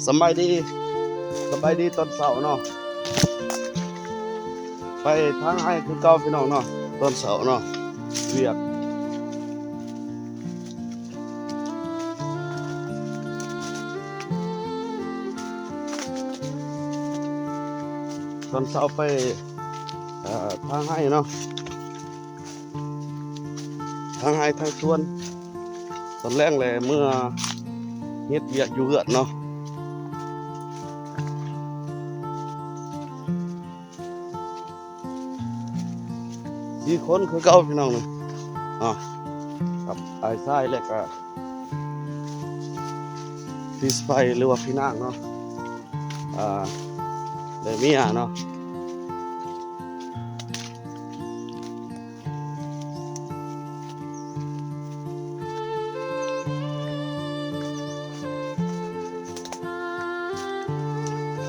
ສະບາຍດີ ສະບາຍດີຕອນເຊົ້າເນາະ ໄປທາງໄຮ່ຄືເກົ່າພີ່ນ້ອງເນາະ ຕອນເຊົ້າເນາະ ວຽກ ຕອນເຊົ້າໄປ ເອີ ທາງໄຮ່ເນາະ ທາງໄຮ່ທາງສວນ ຕອນແລງແຫຼະເມືອເຮັດວຽກຢູ່ເຮືອນເນາະ ສີ່ຄົນຄືເກົ່າພີ່ນ້ອງເນາະ ກັບອ້າຍຊາຍ ແລະກະພີ່ສະໃພ້ ຫຼືວ່າພີ່ນາງເນາະ ອ່າ ແລະເມຍເນາະ.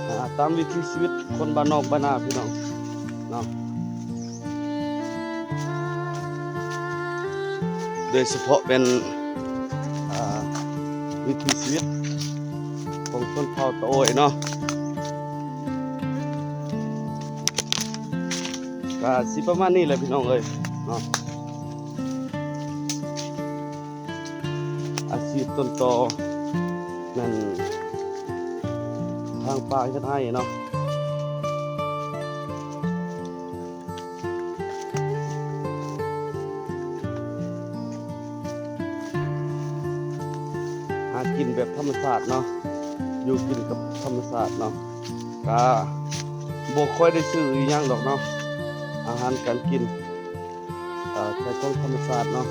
ອ່າ ຕາມວິຖີຊີວິດຄົນບ້ານນອກບ້ານນາພີ່ນ້ອງເນາະ ໂດຍສະເພາະແມ່ນ ອ່າ ວິຖີຊີວິດຂອງຊົນເຜົ່າຕາໂອ້ຍເນາະ ກະຊິປະມານນີ້ແຫຼະພີ່ນ້ອງເອີຍເນາະ ອາຊີບຕົ້ນຕໍແມ່ນທາງປ່າເຮັດໄຮ່ເນາະ ຫາກິນແບບທຳມະຊາດເນາະ ຢູ່ກິນກັບທຳມະຊາດເນາະ ກະບໍ່ຄ່ອຍໄດ້ຊື້ອີ່ຫຍັງດອກເນາະ ອາຫານການກິນ ເອີ ໃຊ້ຂອງທຳມະຊາດເນາະ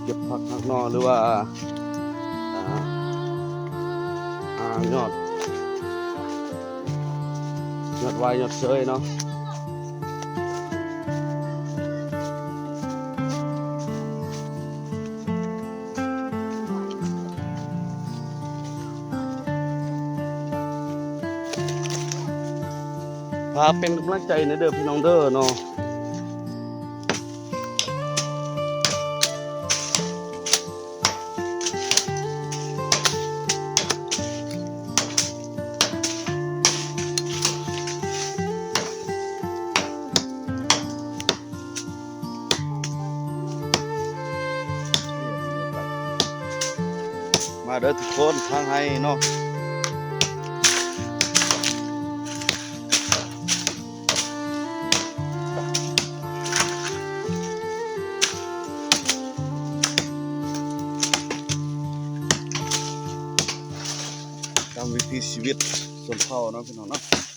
ເກັບຜັກຫັກໜໍ່ ຫຼືວ່າ ອ່າ ອ່າ ຍອດ ຍອດຫວາຍຍອດເຊີຍເນາະ ຝາກເປັນກຳລັງໃຈແດ່ເດີພີ່ນ້ອງເດີເນາະ. ມາເດີທຸກຄົນ ທາງໄຮ່ເນາະ ຕາມວິຖີຊີວິດຊົນເຜົ່າເນາະ ພີ່ນ້ອງເນາະ.